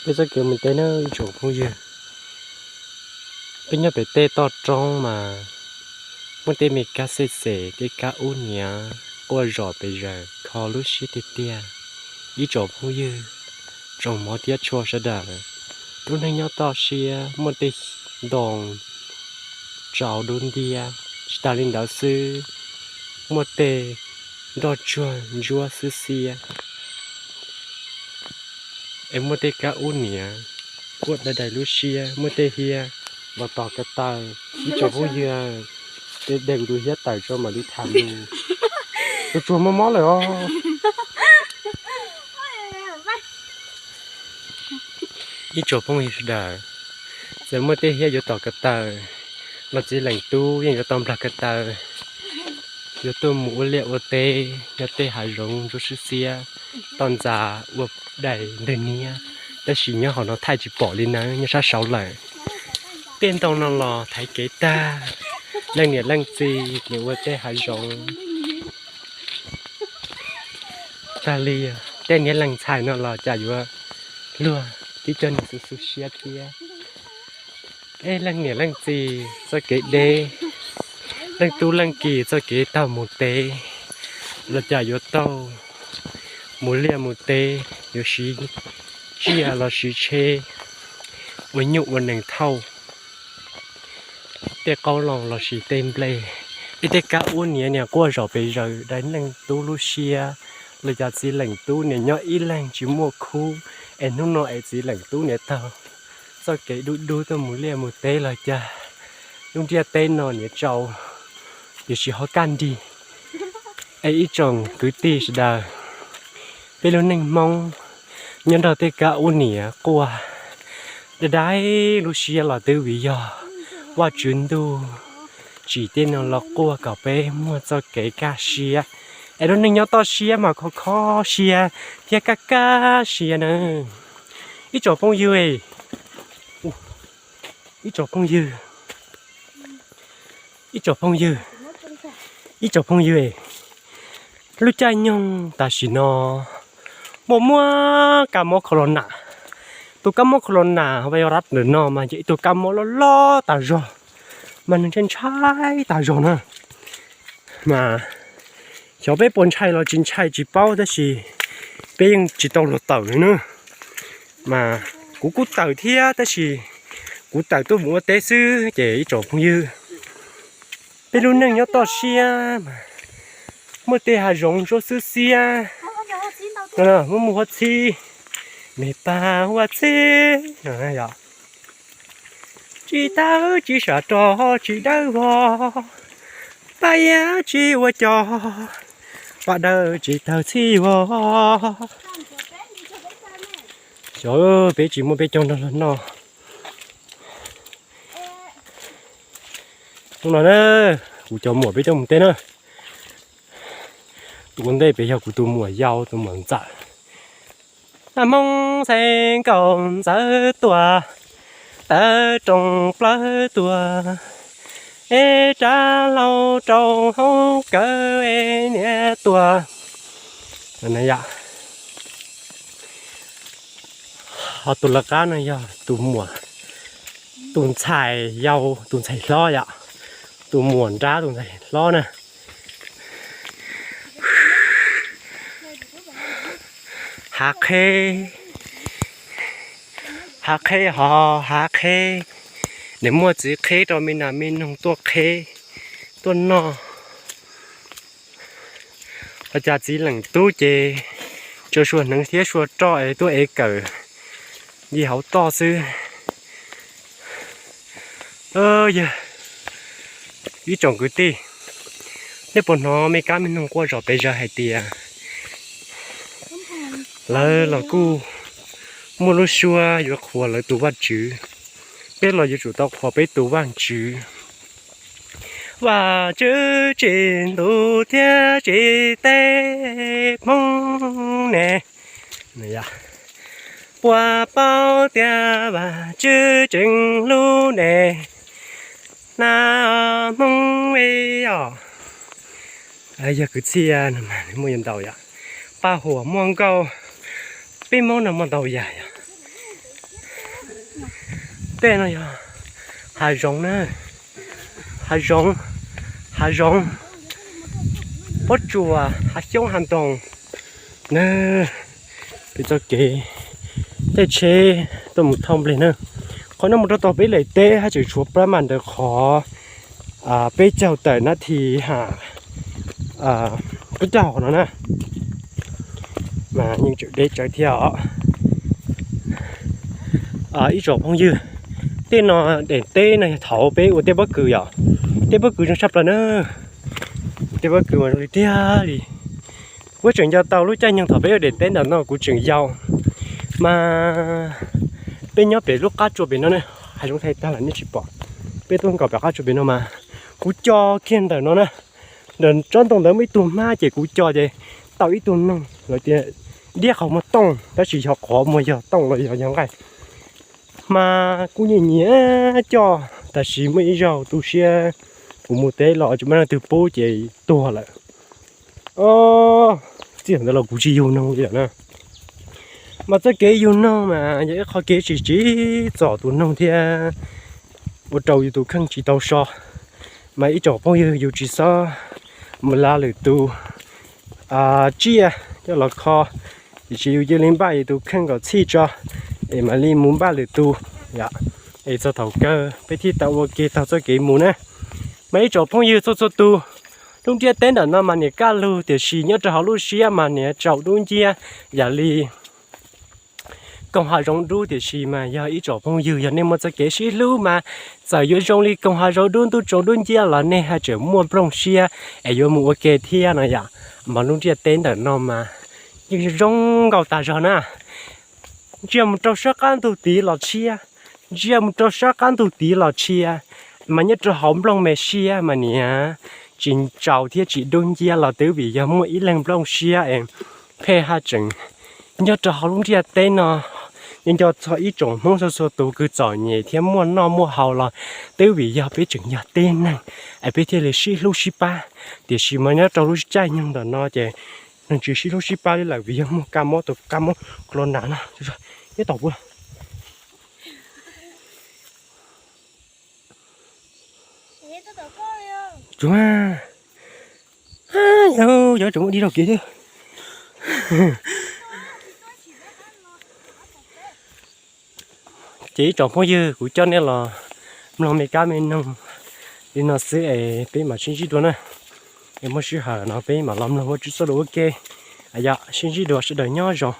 Peb txoj kev mus teb nawb ib tsoom phooj ywg. Peb nyob pem tej toj roob mas muaj tej me kab xej xes, tej kab ub niam quaj zom pes zaws kho lub siab tiag tiag. Ib tsoom phooj ywg, tsoom hmov thiab tshua sawv daws, lub neej nyob toj siab muaj tej ntoo tsaus dub ntiab, tsis tas li ntawd xwb, muaj tej nroj tsuag ntsuab xwb xiab, es muaj tej kab ub niam quaj dai dai lub siab, muaj tej hiab los tos ko taw. Ib tsoom phooj ywg, de kuv tus hiab tawm tso mam li tham lus. Tus tsuag mob mob lawm os. Ib tsoom phooj ywg sawv daws, txawm muaj tej hiab yuav tom ko taw los txiv leej tub yeej yuav tau nplag ko taw, yuav tuaj mus ua liaj ua teb nyob tej hav zoov ntsuab xwb xiab, toj ntxas ua dais ntwg niab, tab sis nyob hauv no thaij tsis pom li nawb, nyob sab saud lawm. Tej ntoo no los thaiv kev tag, leej niam leej txiv nws ua tej hav zoov tag li. Tej niag leej ntxhais no los cas yuav luag tib co niag xu xu siab thiab. Ej, leej niam leej txiv txoj kev deb, leej tub leej kis txoj kev taug mus teb, los cas yuav taug mus liaj mus teb, yuav siv tsiaj los siv tsheb, ua nyuj ua nees thauj tej qoob loo los sis tej nplej. Ib tej kab ub niam niam quaj zom pes zaws dai leej tub lub siab, los cas txiv leej tub niam nyob ib leeg tsis muaj khub, es hnub no es txiv leej tub niam taug txoj kev dub dub tuaj mus liaj mus teb los cas lub ntiaj teb no niam tsaus, tiam sis ho kaj nrig. Es ib tsoom kwv tij sawv daws, peb lub neej Hmoob nyob nrog tej kab ub niam quaj dai dai lub siab los twb vim yog Vajtswv ntuj tsim tej no los quaj kom peb muaj txoj kev kaj siab. Es lub neej nyob toj siab mas kho kho siab thiab kaj kaj siab na. Ib tsoom phooj ywg, ib tsoom phooj ywg, ib tsoom phooj ywg, ib tsoom phooj ywg, lub caij nyoog tam sim no muaj muaj kab mob corona. Tus kab mob corona virus ntawm no mas yog ib tug kab mob loj loj tas zog, mas nws ntshai ntshai tas zog na. Mas xyov peb puas ntshai los tsis ntshai tsis paub, tab sis peb yeej tsis tau luag tawm li na. Mas kuv kuj tawm thiab, tab sis kuv tawm tuaj mus ua teb xwb. Ces ib tsoom phooj ywg, peb lub neej nyob toj siab mas muaj tej hav zoov ntsuab xwb xiab, muaj muaj huab txhib, me pag huab txhib no yom. Tsis tawv tsis sam rog tsis dawb vog, paj yaj tsis ua cos, paj dawb tsis tawg txhij vog. Xyov peb tsis muaj peb caug nrog luag noj. Hnub no na, kuv cov muam peb coj mus teb na. Tus ua ntej pem yog kuv tus muam yau tus muam ntxawm. Hmoob txhais nkaus ntxawm tuaj, tawv rooj plawv tuaj, es rab laug rau hauv kawm es niam tuaj. Ho tus lawv qab no yog tus muam, tus ntxhais yau tus ntxhais hlob yom, tus muam nrab tus ntxhais hlob na. Hav qheb, hav qheb ho hav qheb, nws muaj txiv qheb rau me nas me noog tuaj qheb tuaj noj. Ho cas txiv leej tub ces tsuas sua hneev thiab sua roj es tuaj ev kawm yig hauv toj xwb. Yog ib tsoom kwv tij, nej puas hnov me kab me noog quaj zom pes zaws hais tias lawv los kuj muaj lub suab yuav qhuas lawv tus Vajtswv, peb los yuav tsum tau qhuas peb tus Vajtswv. Vajtswv tsim ntuj thiab tsim teb Hmoob ne. Puas paub tias Vajtswv tseem hlub ne, na Hmoob os. Yog kwv txhiaj no mas muaj ntau yom, paj huam muaj nkauj, peb Hmoob no muaj ntau yam yom. Tej no yog hav zoov na, hav zoov, hav zoov, pob tsuas, hav xyoob hav ntoo na. Peb txoj kev caij tsheb tuaj mus thauj nplej na. Qhov no mus rau tom peb lawm teb haj tseem tshuav plab mas ntawm qhov peb caug tawm nab thi ha, peb caug no na, mas yeej tseem deb tsawv thiab os. Ib tsoom phooj ywg, tej no, daim teb no yog thaum peb ua tej pob kws yom, tej pob kws zoo tshaj plaws na, tej pob kws mas zoo li tiag li. Kuv tseem nco tau lub caij nyoog thaum peb ua daim teb ntawm no kuv tseem yau, mas peb nyob pem lub qab tsua pem no ne, hav zoov thaij tag lawm nej tsis pom, peb tuaj nkaum pem qab tsua pem no mas kuv co kiag ntawm no na, ntawm tsob ntoo ntawd muaj ib tug hmab ces kuv co ces tau ib tug noog, lawv tias diab qhov muag tooj tab sis yog qhov muag yog tooj los yog yog nqaij. Mas kuj nyiam nyiam coj, tab sis muaj ib zaug tu siab kuv mus teb los tsis muaj leej twg pub ces tuag lawm. Txij thaum ntawd los kuv tsis yug noog li lawm na. Mas txoj kev yug noog mas yog ib qho kev tsis tsim txom tus noog thiab, ua rau yus tus kheej tsis tau so. Mas ib tsoom phooj ywg, yus tsis txhob mus la lwm tus tsiaj coj los kho, tiam sis yus cia li npaj yus tus kheej kom txhij tso, es mam li mus npaj lwm tus, es txog thaum kawg peb thiaj tau ua ke taug txoj kev mus na. Mas ib tsoom phooj ywg txhua txhua tus, lub ntiaj teb ntawm no mas niam kaj lug, tiam sis nyob rau hauv lub siab mas niam tsaus dub nciab yam li koog hav zoov dub. Tiam sis mas yog ib tsoom phooj ywg, yog nej muaj txoj kev sib hlub mas txawm yuav zoo li koog hav zoov dub, ntuj tsaus dub nciab los nej haj tseem muaj nplooj siab es yuav mus ua ke thiab no yom. Mas lub ntiaj teb ntawm no mas yeej zoo nkauj tas zog na. Ntsia mus rau sab qab ntug tid los tshiab, ntsia mus rau sab qab ntug tid los tshiab, mas nyob rau hauv nplooj me siab mas niam tsis tsaus thiab tsis dub nciab los twb vim yog muaj ib leeg nplooj siab es pheej haj tseem nyob rau hauv lub ntiaj teb no. Nco nco txog ib tsoom Hmoob txhua txhua tus kws txom nyem thiab muaj noj muaj haus los twb vim yog peb tseem yog tib neeg es peb thiaj li sib hlub sib pab. Tiam sis mas nyob rau lub caij nyoog ntawm no ces neeg tsis sib hlub sib pab li lawm vim yog muaj kab mob, tus kab mob corona no nyob tom puab. Tsuav, yog tseem muaj dib rau kev thiab. Ces ib tsoom phooj ywg, kuv coj nej los mloog me kab me noog li no xwb es peb mam sib ntsib dua na. Es muaj sij hawm no peb mam los mloog ua tsis txoj lus ua ke. Yog sib ntsib dua, sawv daws nyob zoo.